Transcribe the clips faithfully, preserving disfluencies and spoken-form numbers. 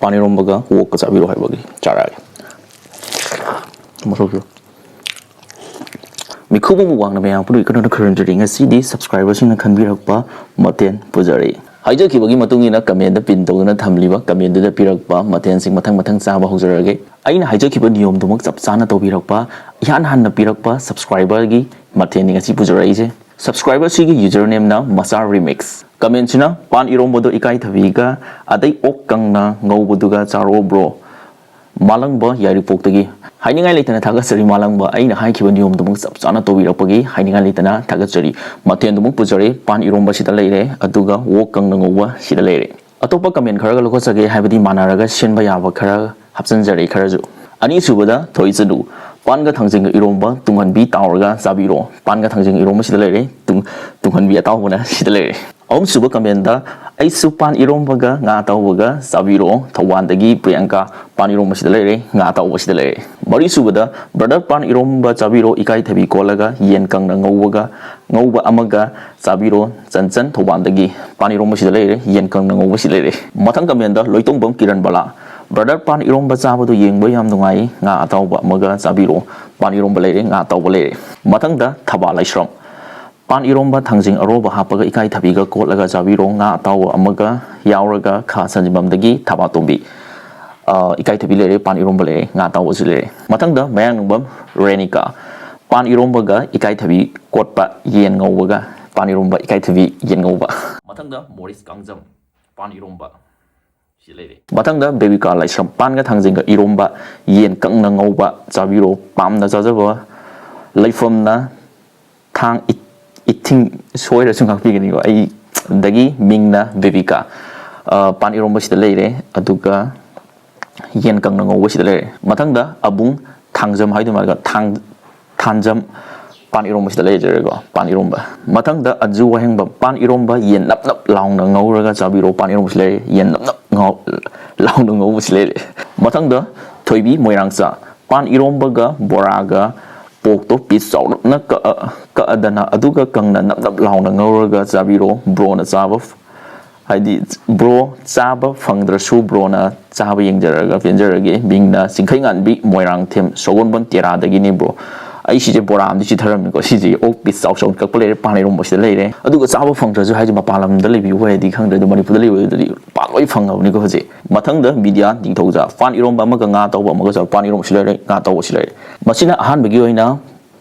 ꯄꯥꯟ ꯏꯔꯣꯝꯕꯒ ꯋꯣꯛꯀ ꯆꯥꯕꯤꯔꯣ ꯍꯥꯏꯕꯒꯤ ꯆꯥꯔꯛꯑꯒꯦ꯫ ꯃꯁꯛꯁꯨ꯫ ꯃꯤꯈꯨꯕ ꯃꯨꯛꯕꯥꯡꯅ ꯃꯌꯥꯝ ꯄꯨꯝꯅꯃꯛ ꯏꯀꯥꯏ ꯈꯨꯝꯅꯅ ꯈꯨꯔꯨꯝꯖꯔꯤ꯫ ꯉꯁꯤꯗꯤ subscriberꯁꯤꯡꯅ ꯈꯟꯕꯤꯔꯛꯄ ꯃꯊꯦꯜ ꯄꯨꯖꯔꯛꯏ꯫ ꯍꯥꯏꯖꯈꯤꯕꯒꯤ ꯃꯇꯨꯡ ꯏꯟꯅ commentꯗ pin ꯇꯧꯗꯨꯅ ꯊꯝꯂꯤꯕ commentꯗꯨꯗ ꯄꯤꯔꯛꯄ ꯃꯊꯦꯜꯁꯤꯡ ꯃꯊꯪ ꯃꯊꯪ ꯆꯥꯕ ꯍꯧꯖꯔꯒꯦ꯫ ꯑꯩꯅ ꯍꯥꯏꯖꯈꯤꯕ ꯅꯤꯌꯣꯝꯗꯨꯃꯛ ꯆꯞ ꯆꯥꯅ ꯇꯧꯕꯤꯔꯛꯄ, ꯏꯍꯥꯟ ꯍꯥꯟꯅ ꯄꯤꯔꯛꯄ subscriberꯒꯤ ꯃꯊꯦꯜꯅꯤ ꯉꯁꯤ ꯄꯨꯖꯔꯛꯏꯁꯦ꯫ Subscriberꯁꯤꯒꯤ usernameꯅ ꯃꯆꯥ Remix꯫ Commentꯁꯤꯅ ꯄꯥꯟ ꯏꯔꯣꯝꯕꯗꯣ ꯏꯀꯥꯏꯊꯕꯤꯒ ꯑꯗꯩ ꯑꯣꯛ ꯀꯪꯅ ꯉꯧꯕꯗꯨꯒ ꯆꯥꯔꯣ bro꯫ ꯃꯥꯂꯪꯕ ꯌꯥꯏꯔꯤꯄꯣꯛꯇꯒꯤ꯫ ꯍꯥꯏꯅꯤꯡꯉꯥꯏ ꯂꯩꯇꯅ ꯊꯥꯒꯠꯆꯔꯤ ꯃꯥꯂꯪꯕ, ꯑꯩꯅ ꯍꯥꯏꯈꯤꯕ ꯅꯤꯌꯣꯝꯗꯨꯃꯛ ꯆꯞ ꯆꯥꯅ ꯇꯧꯕꯤꯔꯛꯄꯒꯤ ꯍꯥꯏꯅꯤꯡꯉꯥꯏ ꯂꯩꯇꯅ ꯊꯥꯒꯠꯆꯔꯤ꯫ ꯃꯊꯦꯜꯗꯨꯃꯛ ꯄꯨꯖꯔꯦ, ꯄꯥꯟ ꯏꯔꯣꯝꯕ ꯁꯤꯗ ꯂꯩꯔꯦ, ꯑꯗꯨꯒ ꯑꯣꯛ ꯀꯪꯅ ꯉꯧꯕ ꯁꯤꯗ ꯂꯩꯔꯦ꯫ ꯑꯇꯣꯞꯄ comment ꯈꯔꯒ ꯂꯧꯈꯠꯆꯒꯦ, ꯍꯥꯏꯕꯗꯤ ꯃꯥꯟꯅꯔꯒ ꯁꯤꯟꯕ ꯌꯥꯕ ꯈꯔ ꯍꯥꯞꯆꯤꯟꯖꯔꯦ ꯈꯔꯁꯨ꯫ ꯑꯅꯤꯁꯨꯕꯗ ꯊꯣꯏꯆꯅꯨ, ꯄꯥꯟꯒ ꯊꯥꯡꯖꯤꯡꯒ ꯏꯔꯣꯝꯕ ꯇꯨꯡꯍꯟꯕꯤ ꯇꯥꯎꯔꯒ ꯆꯥꯕꯤꯔꯣ꯫ ꯄꯥꯟꯒ ꯊꯥꯡꯖꯤꯡ ꯏꯔꯣꯝꯕ ꯁꯤꯗ ꯂꯩꯔꯦ, ꯇꯨꯡ-, ꯇꯨꯡꯍꯟꯕꯤ ꯑꯇꯥꯎꯕꯅ ꯁꯤꯗ ꯂꯩꯔꯦ꯫ ꯑꯍꯨꯝꯁꯨꯕ commentꯗ ꯑꯩꯁꯨ ꯄꯥꯟ ꯏꯔꯣꯝꯕꯒ ꯉꯥ ꯑꯇꯥꯎꯕꯒ ꯆꯥꯕꯤꯔꯣ꯫ ꯊꯧꯕꯥꯜꯗꯒꯤ ꯄ꯭ꯔꯤꯌꯥꯡꯀꯥ, ꯄꯥꯟ ꯏꯔꯣꯝꯕ ꯁꯤꯗ ꯂꯩꯔꯦ, ꯉꯥ ꯑꯇꯥꯎꯕ ꯁꯤꯗ ꯂꯩꯔꯦ꯫ ꯃꯔꯤꯁꯨꯕꯗ brother ꯄꯥꯟ ꯏꯔꯣꯝꯕ ꯆꯥꯕꯤꯔꯣ, ꯏꯀꯥꯏꯊꯕꯤ ꯀꯣꯠꯂꯒ ꯌꯦꯟ ꯀꯪꯅ ꯉꯧꯕꯒ, ꯉꯧꯕ ꯑꯃꯒ ꯆꯥꯕꯤꯔꯣ꯫ ꯆꯟꯆꯟ ꯊꯧꯕꯥꯜꯗꯒꯤ ꯄꯥꯟ ꯏꯔꯣꯝꯕ ꯁꯤꯗ ꯂꯩꯔꯦ, ꯌꯦꯟ ꯀꯪꯅ ꯉꯧꯕ ꯁꯤꯗ ꯂꯩꯔꯦ꯫ ꯃꯊꯪ commentꯗ ꯂꯣꯏꯇꯣꯡꯕꯝ ꯀꯤꯔꯟ ꯕꯂꯥ, brother ꯄꯥꯟ ꯏꯔꯣꯝꯕ ꯆꯥꯕꯗꯨ ꯌꯦꯡꯕ ꯌꯥꯝ ꯅꯨꯡꯉꯥꯏ, ꯉꯥ ꯑꯇꯥꯎꯕ ꯑꯃꯒ ꯆꯥꯕꯤꯔꯣ, ꯄꯥꯟ ꯏꯔꯣꯝꯕ ꯂꯩꯔꯦ, ꯉꯥ ꯑꯇꯥꯎꯕ ꯂꯩꯔꯦ꯫ ꯃꯊꯪꯗ ꯊꯕꯥ ꯂꯩꯁ꯭ꯔꯝ, ꯄꯥꯟ ꯏꯔꯣꯝꯕ ꯊꯥꯡꯖꯤꯡ ꯑꯔꯣꯕ ꯍꯥꯞꯄꯒ ꯏꯀꯥꯏꯊꯕꯤꯒ ꯀꯣꯠꯂꯒ ꯆꯥꯕꯤꯔꯣ, ꯉꯥ ꯑꯇꯥꯎꯕ ꯑꯃꯒ ꯌꯥꯎꯔꯒ ꯈꯥ ꯁꯟꯖꯤꯕꯝꯗꯒꯤ ꯊꯕꯥꯇꯣꯝꯕꯤ꯫ ꯑ, ꯏꯀꯥꯏꯊꯕꯤ ꯂꯩꯔꯦ, ꯄꯥꯟ ꯏꯔꯣꯝꯕ ꯂꯩꯔꯦ, ꯉꯥ ꯑꯇꯥꯎꯕꯁꯨ ꯂꯩꯔꯦ꯫ ꯃꯊꯪꯗ ꯃꯌꯥꯡꯅꯨꯡꯕꯝ ꯔꯦꯅꯤꯀꯥ, ꯄꯥꯟ ꯏꯔꯣꯝꯕꯒ ꯏꯀꯥꯏꯊꯕꯤ ꯀꯣꯠꯄ ꯌꯦꯟ ꯉꯧꯕꯒ ꯄꯥꯟ ꯏꯔꯣꯝꯕ ꯏꯀꯥꯏꯊꯕꯤ ꯌꯦꯟ ꯉꯧꯕ꯫ ꯃꯊꯪꯗ ꯃꯣꯔꯤꯁ ꯀꯥꯡꯖꯝ, ꯄꯥꯟ ꯏꯔꯣꯝꯕ ꯁꯤ ꯂꯩꯔꯦ꯫ ꯃꯊꯪꯗ ꯕꯦꯕꯤꯀꯥ ꯂꯥꯏꯁ꯭ꯔꯝ, ꯄꯥꯟꯒ ꯊꯥꯡꯖꯤꯡꯒ ꯏꯔꯣꯝꯕ ꯌꯦꯟ ꯀꯪꯅ ꯉꯧꯕ ꯆꯥꯕꯤꯔꯣ, ꯄꯥꯝꯅ ꯆꯥꯖꯕ ꯂꯩꯐꯝꯅ ꯊꯥꯡ ꯏ-, ꯏꯊꯤꯡ ꯁꯣꯏꯔꯁꯨ ꯉꯥꯛꯄꯤꯒꯅꯤꯀꯣ꯫ ꯑꯩꯗꯒꯤ ꯃꯤꯡꯅ ꯕꯦꯕꯤꯀꯥ꯫ ꯑ, ꯄꯥꯟ ꯏꯔꯣꯝꯕꯁꯤꯗ ꯂꯩꯔꯦ, ꯑꯗꯨꯒ ꯌꯦꯟ ꯀꯪꯅ ꯉꯧꯕꯁꯤꯗ ꯂꯩꯔꯦ꯫ ꯃꯊꯪꯗ ꯑꯕꯨꯡ ꯊꯥꯡꯖꯝ ꯍꯥꯏꯗꯨ ꯃꯥꯜꯂꯦꯀꯣ, ꯊꯥꯡ-, ꯊꯥꯡꯖꯝ ꯄꯥꯟ ꯏꯔꯣꯝꯕꯁꯤꯗ ꯂꯩꯖꯔꯦꯀꯣ, ꯄꯥꯟ ꯏꯔꯣꯝꯕ꯫ ꯃꯊꯪꯗ ꯑꯟꯖꯨ ꯋꯥꯍꯦꯡꯕꯝ, ꯄꯥꯟ ꯏꯔꯣꯝꯕ ꯌꯦꯟ ꯅꯞ ꯅꯞ ꯂꯥꯎꯅ ꯉꯧꯔꯒ ꯆꯥꯕꯤꯔꯣ, ꯄꯥꯟ ꯏꯔꯣꯝꯕꯁꯤ ꯂꯩꯔꯦ, ꯌꯦꯟ ꯅꯞ ꯅꯞ ꯉꯧ-, ꯂꯥꯎꯅ ꯉꯧꯕꯁꯤ ꯂꯩꯔꯦ꯫ ꯃꯊꯪꯗ ꯊꯣꯏꯕꯤ ꯃꯣꯏꯔꯥꯡꯆꯥ, ꯄꯥꯟ ꯏꯔꯣꯝꯕꯒ ꯕꯣꯔꯥꯒ ꯄꯣꯛꯇꯣ ꯄꯤꯁ ꯆꯥꯎꯔꯞꯅ ꯀꯛꯑ-, ꯀꯛꯑꯗꯅ ꯑꯗꯨꯒ ꯀꯪꯅ ꯅꯞ ꯅꯞ ꯂꯥꯎꯅ ꯉꯧꯔꯒ ꯆꯥꯕꯤꯔꯣ꯫ ꯕ꯭ꯔꯣꯅ ꯆꯥꯕ ꯐ-, ꯍꯥꯏꯗꯤ, ꯕ꯭ꯔꯣ, ꯆꯥꯕ ꯐꯪꯗ꯭ꯔꯁꯨ ꯕ꯭ꯔꯣꯅ ꯆꯥꯕ ꯌꯦꯡꯖꯔꯒ ꯄꯦꯟꯖꯔꯒꯦ꯫ ꯃꯤꯡꯅ ꯆꯤꯡꯈꯩꯉꯥꯟꯕꯤ, ꯃꯣꯏꯔꯥꯡꯊꯦꯝ, ꯁꯒꯣꯜꯕꯟ ꯇꯦꯔꯥꯗꯒꯤꯅꯤ ꯕ꯭ꯔꯣ꯫ ꯑꯩ ꯁꯤꯁꯦ ꯕꯣꯔꯥ ꯑꯃꯗꯤ ꯆꯤꯊꯔꯝꯃꯤꯀꯣ꯫ ꯁꯤꯁꯦ ꯑꯣꯛ ꯄꯤꯁ ꯆꯥꯎ ꯆꯥꯎꯅ ꯀꯛꯄ ꯂꯩꯔꯦ, ꯄꯥꯟ ꯏꯔꯣꯝꯕꯁꯤꯗ ꯂꯩꯔꯦ꯫ ꯑꯗꯨꯒ ꯆꯥꯕ ꯐꯪꯗ꯭ꯔꯁꯨ, ꯍꯥꯏꯗꯤ, ꯃꯄꯥꯟ ꯂꯝꯗ ꯂꯩꯕꯤꯕ ꯑꯣꯏꯔꯗꯤ ꯈꯪꯗ꯭ꯔꯦ, ꯑꯗꯨ ꯃꯅꯤꯄꯨꯔꯗ ꯂꯩꯕꯗꯨꯗꯤ ꯄꯥꯛ ꯂꯣꯏ ꯐꯪꯉꯕꯅꯤꯀꯣ ꯍꯧꯖꯤꯛ꯫ ꯃꯊꯪꯗ ꯕꯤꯗ꯭ꯌꯥ ꯅꯤꯡꯊꯧꯖꯥ, ꯄꯥꯟ ꯏꯔꯣꯝꯕ ꯑꯃꯒ ꯉꯥ ꯑꯇꯥꯎꯕ ꯑꯃꯒ ꯆꯥꯎ꯫ ꯄꯥꯟ ꯏꯔꯣꯝꯕꯁꯨ ꯂꯩꯔꯦ, ꯉꯥ ꯑꯇꯥꯎꯕꯁꯨ ꯂꯩꯔꯦ꯫ ꯃꯁꯤꯅ ꯑꯍꯥꯟꯕꯒꯤ ꯑꯣꯏꯅ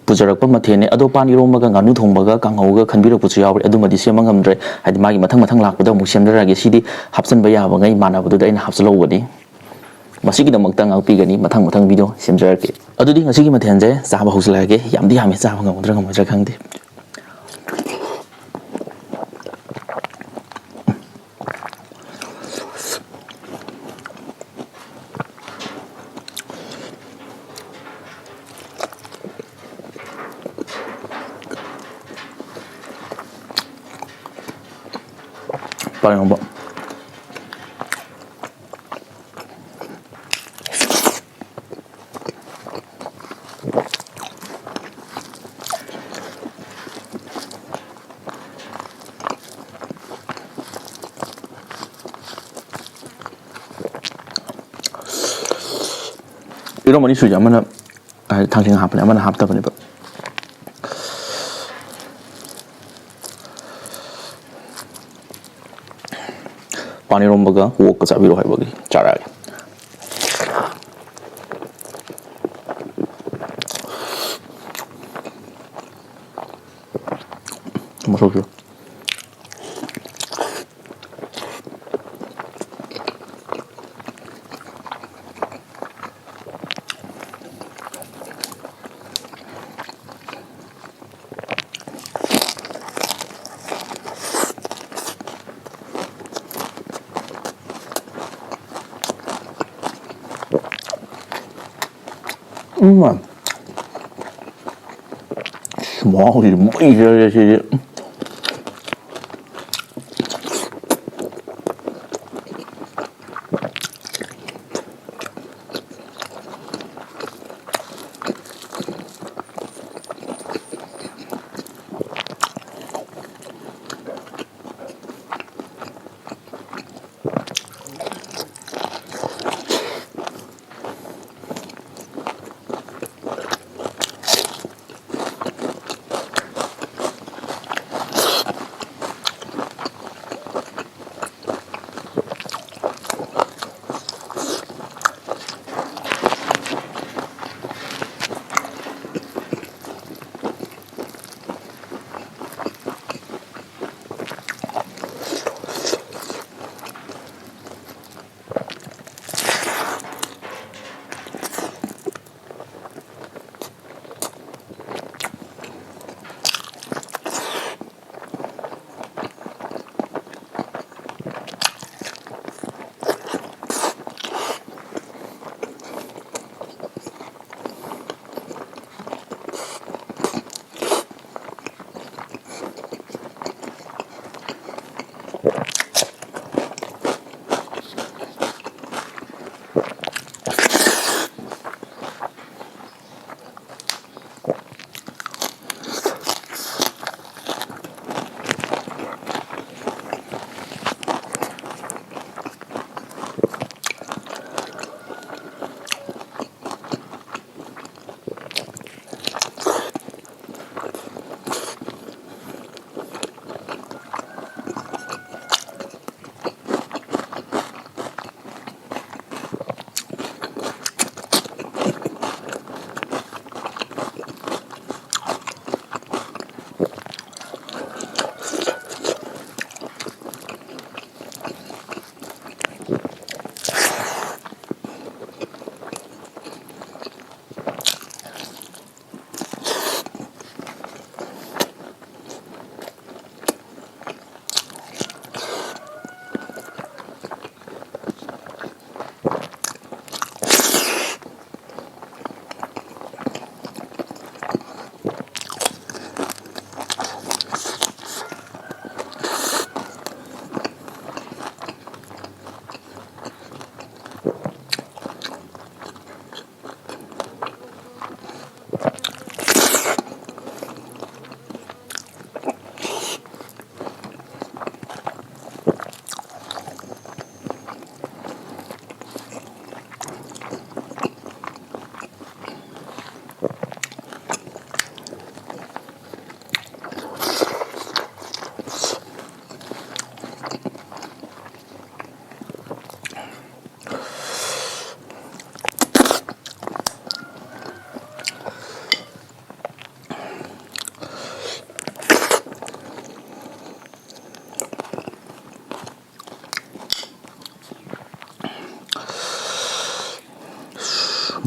ꯄꯨꯖꯔꯛꯄ ꯃꯊꯦꯜꯅꯤ꯫ ꯑꯗꯣ ꯄꯥꯟ ꯏꯔꯣꯝꯕꯒ ꯉꯥꯅꯨ ꯊꯣꯡꯕꯒ ꯀꯥꯡꯍꯧꯒ ꯈꯟꯕꯤꯔꯛꯄꯁꯨ ꯌꯥꯎꯔꯦ꯫ ꯑꯗꯨꯃꯗꯤ ꯁꯦꯝꯕ ꯉꯝꯗ꯭ꯔꯦ, ꯍꯥꯏꯗꯤ ꯃꯥꯒꯤ ꯃꯊꯪ ꯃꯊꯪ ꯂꯥꯛꯄꯗ ꯑꯃꯨꯛ ꯁꯦꯝꯖꯔꯛꯑꯒꯦ꯫ ꯁꯤꯗꯤ ꯍꯥꯞꯆꯤꯟꯕ ꯌꯥꯕꯉꯩ ꯃꯥꯟꯅꯕꯗꯨꯗ ꯑꯩꯅ ꯍꯥꯞꯆꯤꯜꯍꯧꯕꯅꯤ꯫ ꯃꯁꯤꯒꯤꯗꯃꯛꯇ ꯉꯥꯛꯄꯤꯒꯅꯤ, ꯃꯊꯪ ꯃꯊꯪ ꯚꯤꯗꯤꯑꯣ ꯁꯦꯝꯖꯔꯛꯀꯦ꯫ ꯑꯗꯨꯗꯤ ꯉꯁꯤꯒꯤ ꯃꯊꯦꯜꯁꯦ ꯆꯥꯕ ꯍꯧꯖꯤꯜꯂꯛꯑꯒꯦ꯫ ꯌꯥꯝꯗꯤ ꯌꯥꯝꯃꯦ, ꯆꯥꯕ ꯉꯝꯒꯗ꯭ꯔꯥ ꯉꯝꯃꯣꯏꯗ꯭ꯔꯥ ꯈꯪꯗꯦ꯫ ꯄꯥꯟ ꯏꯔꯣꯝꯕ꯫ ꯏꯔꯣꯝ ꯑꯅꯤ ꯁꯨꯏꯁꯦ, ꯑꯃꯅ, ꯍꯥꯏꯗꯤ, ꯊꯥꯡꯖꯤꯡ ꯍꯥꯞꯄꯅꯦ, ꯑꯃꯅ ꯍꯥꯞꯇꯕꯅꯦꯕ꯫ ꯄꯥꯟ ꯏꯔꯣꯝꯕꯒ ꯑꯣꯛꯀ ꯆꯥꯕꯤꯔꯣ ꯍꯥꯏꯕꯒꯤ ꯆꯥꯔꯛꯑꯒꯦ꯫ ꯃꯁꯛꯁꯦ꯫ ꯎꯝ꯫ ꯑꯁ, ꯃꯍꯥꯎꯁꯤꯗꯤ ꯃꯩ ꯆꯠꯂꯦ ꯁꯤꯗꯤ꯫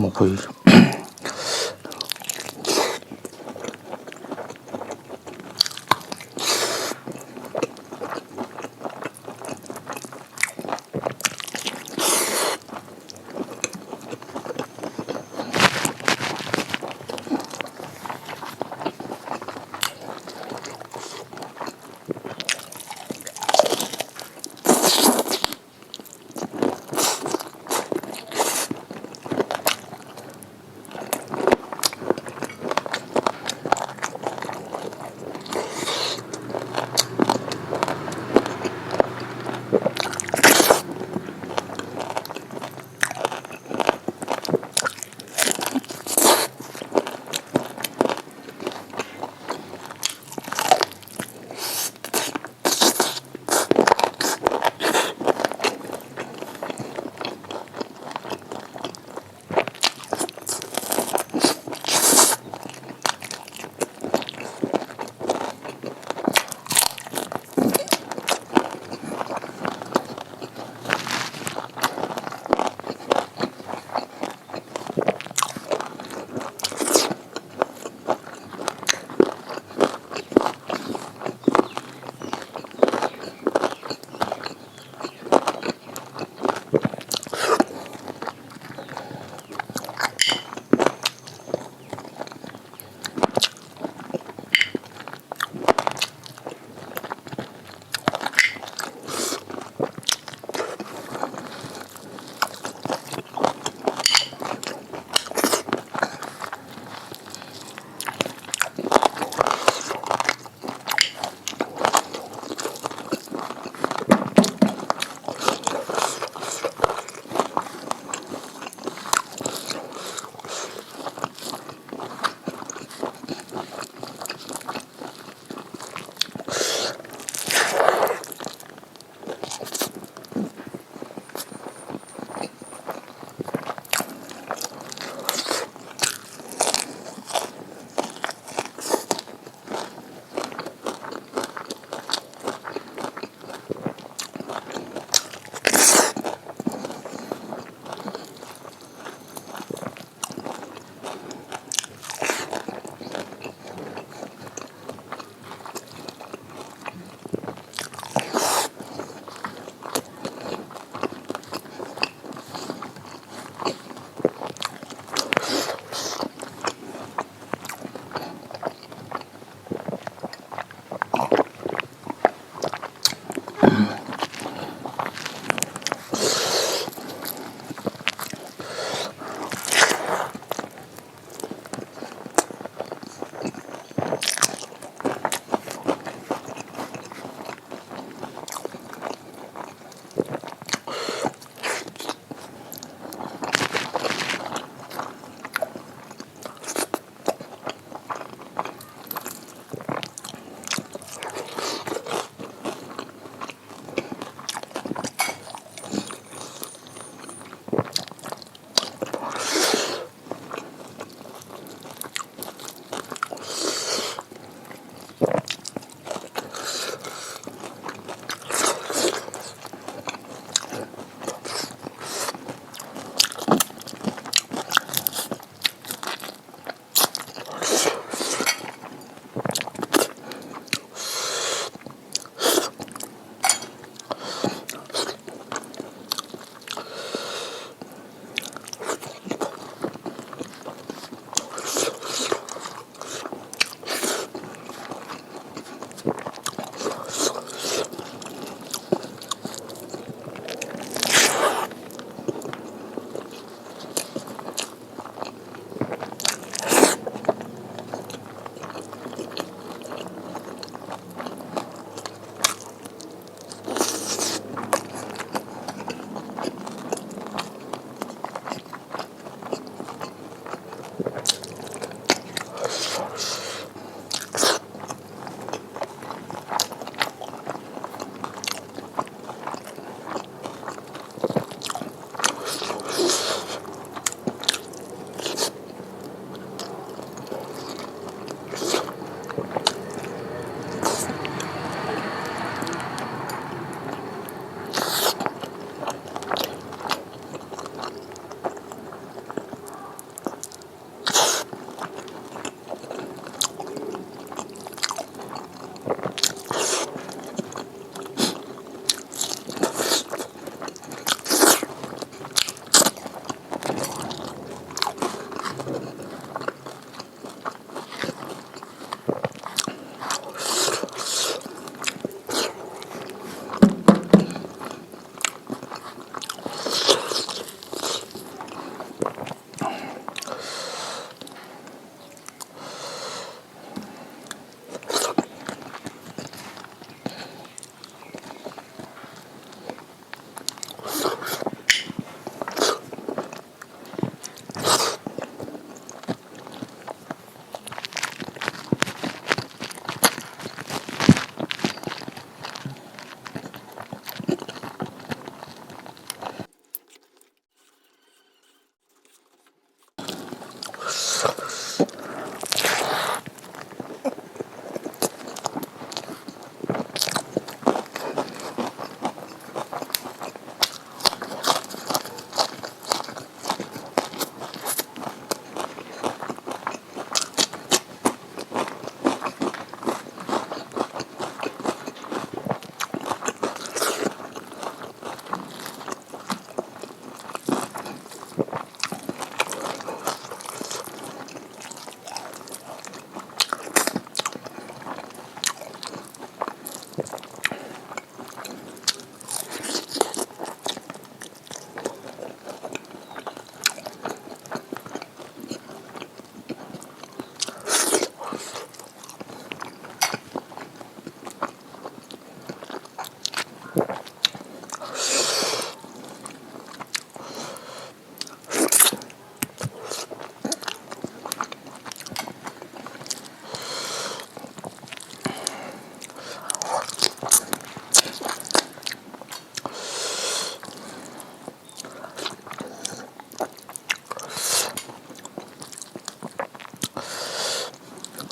ꯃꯈꯣꯏ꯫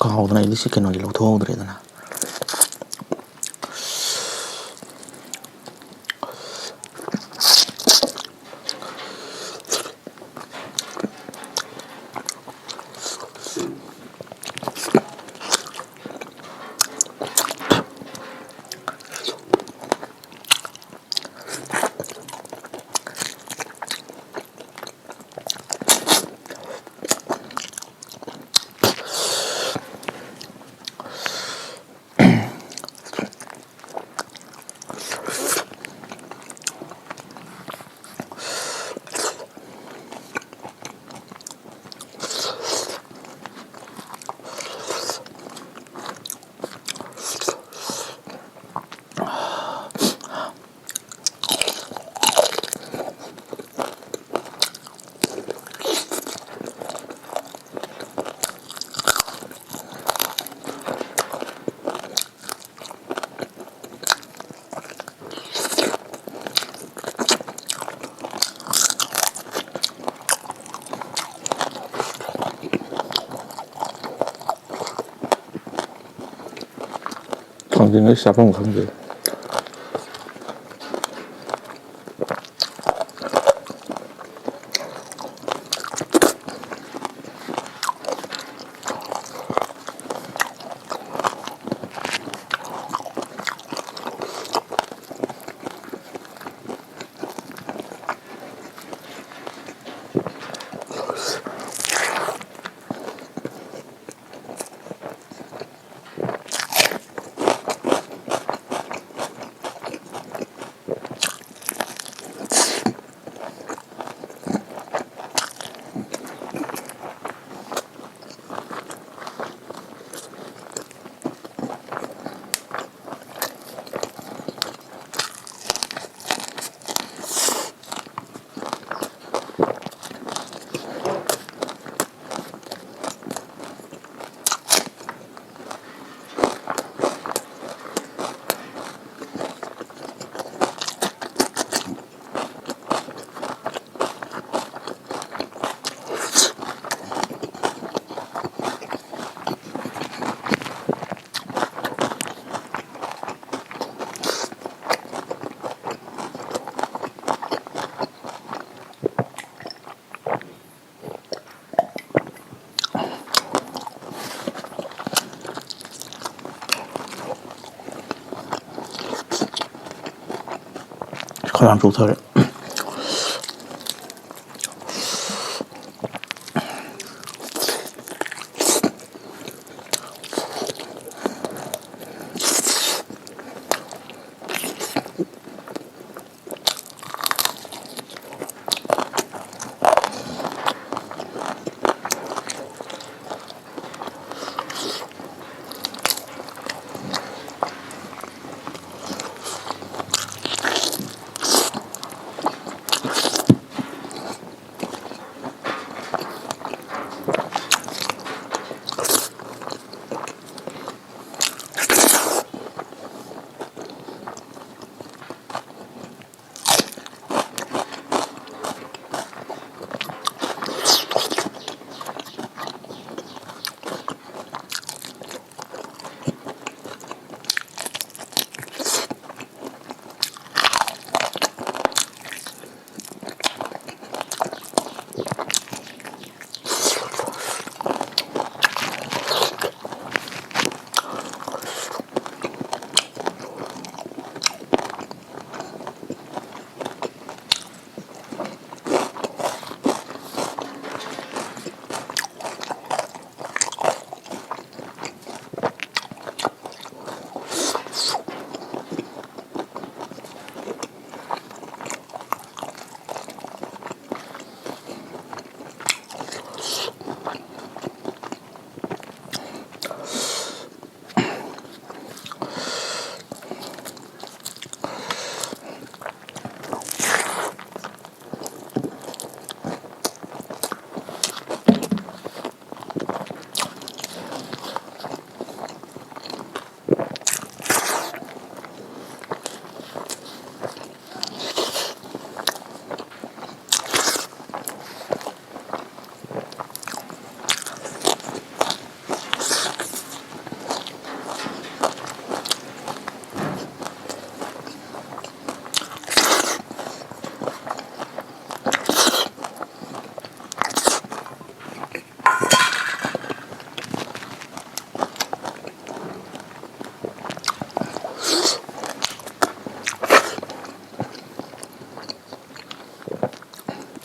ꯀꯥꯎꯗꯅ ꯑꯩꯗꯤ ꯁꯤ ꯀꯩꯅꯣꯁꯦ ꯂꯧꯊꯣꯛꯍꯧꯗ꯭ꯔꯦꯗꯅ꯫ ꯊꯥꯡꯖꯤꯡ ꯑꯩ ꯆꯥꯐꯝ ꯈꯪꯗꯦ꯫ ꯌꯥꯝ ꯆꯣꯛꯊꯔꯦ꯫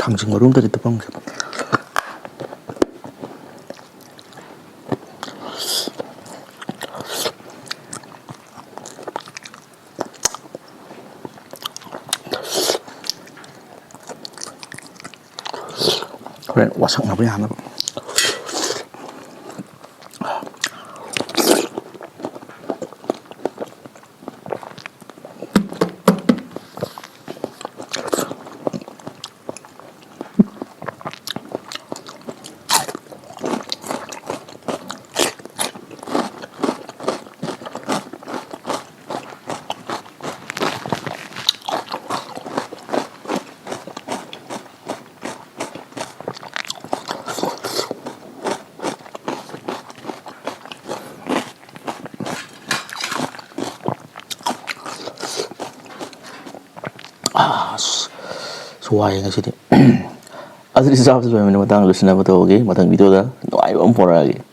ꯊꯥꯡꯖꯤꯡ ꯃꯔꯨ ꯑꯝꯇꯗꯤ ꯇꯨꯞꯄꯝꯒꯦ꯫ ꯍꯣꯔꯦꯟ ꯋꯥꯁꯛꯅꯕ ꯌꯥꯅꯕ꯫ ꯑꯁ, ꯑꯁ, ꯋꯥꯏꯌꯦ ꯉꯁꯤꯗꯤ꯫ ꯑꯗꯨꯗꯤ ꯆꯥꯕꯁꯨ ꯂꯣꯏꯔꯕꯅꯤꯅ ꯃꯇꯥꯡ ꯂꯣꯏꯁꯤꯟꯅꯕ ꯇꯧꯔꯒꯦ꯫ ꯃꯊꯪ video ꯗ ꯅꯨꯡꯉꯥꯏꯕ ꯑꯃ ꯄꯨꯔꯛꯑꯒꯦ꯫